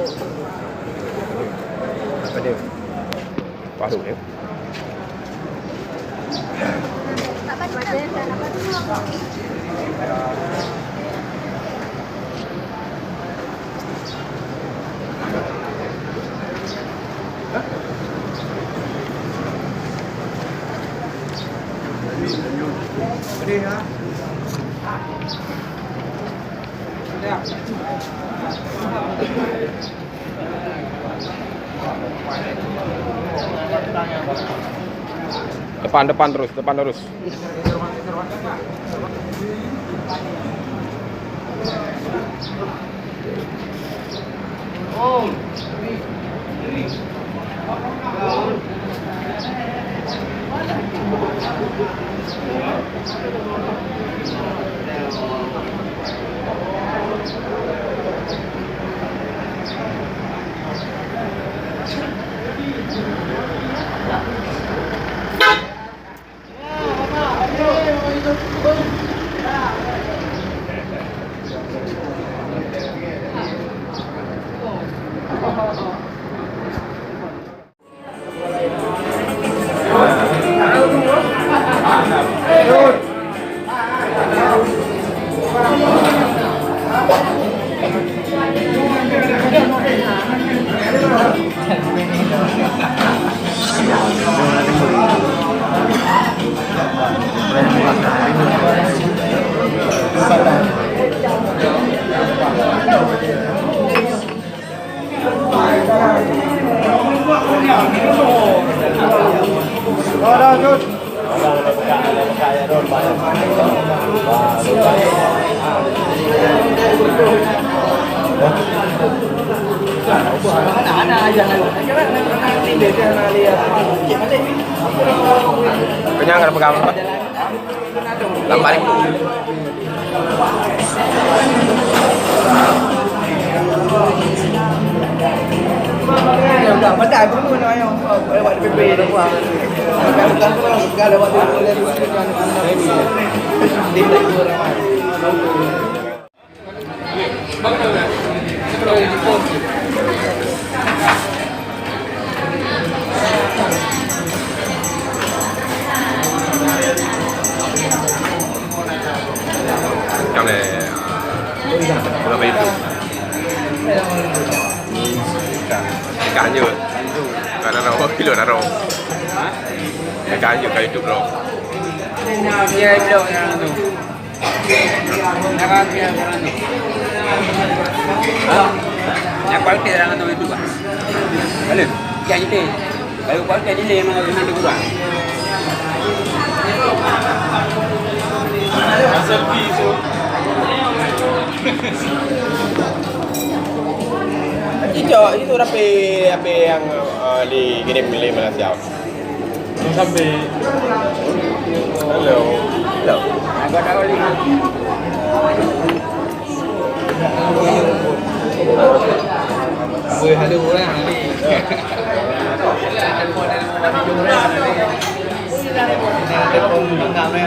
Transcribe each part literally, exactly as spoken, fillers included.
Apa dia? Baru dia. Depan, depan terus, depan terus. Kenyang ka peugah. Lambat ni. Macam mana? Berapa itu? Ikan. Ikan je. Ikan ada berapa kilo dah tahu? Ikan je, ikan itu bro. Ya, itu yang tu. Yang kualiti dalam tu itu, Pak. Lalu, yang itu. Kalau kualiti ni memang memang dikurang. Itu, itu rapi, rapi yang, eh, dikirim dari Malaysia. Sampai. Hello. Hello. Agak tak boleh. Weh, hello orang ni. Telepon, telepon orang ni. Telepon genggam ni.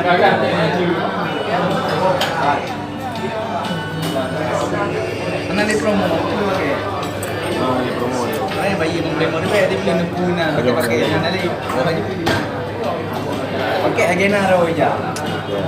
Mana dia promo? Okey. Oh, dia promo dia. Mana yang bayi promo dia? Dia beli lembu na. Okey, pakai yang mana ni? Oh, baju beli na. Pakai agena rawa hijau. Ya.